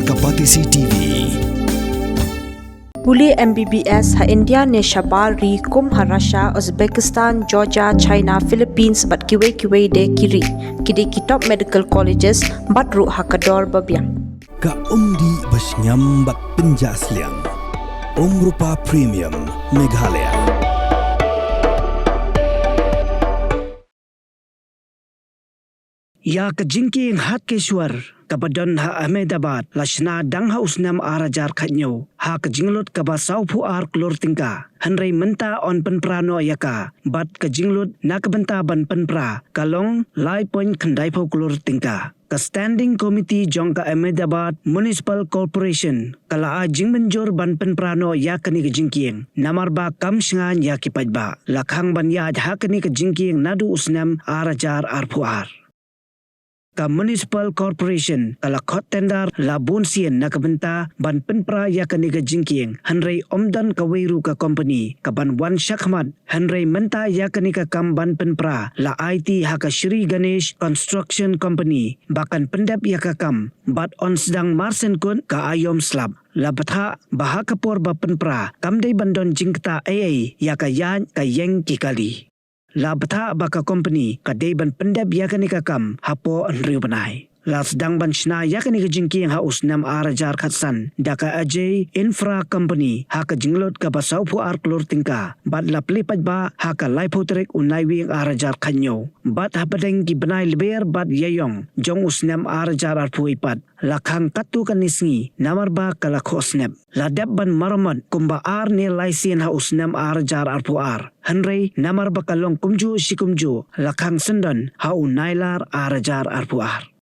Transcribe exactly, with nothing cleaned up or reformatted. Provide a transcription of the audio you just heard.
Ka Batesi T V. Pule M B B S ha India ne shabar ri kum ha Russia, Uzbekistan, Georgia, China, Philippines bad kiwei kiwei de ki ri. Ki dei ki top medical colleges bad ruh ha ka dor ba biang. Ka umdih ba shngiam bad pynjah sliang. Umrupa Premium Meghalaya. Ïa ka jingkieng Hatkeshwar kaba don ha Ahmedabad la shna dang ha u snem ar hajar khatñiew ha ka jinglut kaba sawphew ar klur tyngka. Hynrei mynta yn pynpra noh ïa ka, bad ka jinglut na ka bynta ban pynpra ka long lai point khyndaiphew klur tyngka. Ka Standing Committee jong ka Ahmedabad Municipal Corporation ka la ai jingmynjur ban pynpra noh ïa kane ka jingkieng, namar ba kam shngaiñ ïa ki paidbah. La khang ban ïaid ha kane ka jingkieng naduh u snem ar hajar arphew ar. Ka Municipal Corporation ka la khot tender la bun sien na ka bynta ban pynpra ïa kane ka jingkieng, hynrei ym don kawei ruh ka company kaban wan shakhmat. Hynrei mynta ïa kane ka kam ban pynpra la aiti ha ka Shri Ganesh Construction Company ba kan pyndep ïa ka kam, bad yn sdang marsien kut ka aïom slap. La bthah ba ha ka por ba pynpra kam dei ban don jingktah ei ei ïa ka ïaid ka ïeng ki kali. La bthah ba ka company ka dei ban pyndep ïa kane ka kam hapoh hynriew bnai. La sdang ban shna ïa kane ka jingkieng ha u snem ar hajar khatsan da ka Ajay Infra Company ha ka jinglut kaba sawphew ar klur tyngka, bad la plie paidbah ha ka laiphew tarik u Naiwieng ar hajar khatñiew. Bad hapdeng ki bnai lber bad ïaïong jong u snem ar hajar arphew wei pat, la khang katto katne sngi namar ba ka la khohsnep. La dep ban maramot kumba ar ne lai sien ha u snem ar hajar arphew ar, hynrei namar ba ka long kumjuh shi kumjuh, la khang syndon ha u Nailar ar hajar arphew ar.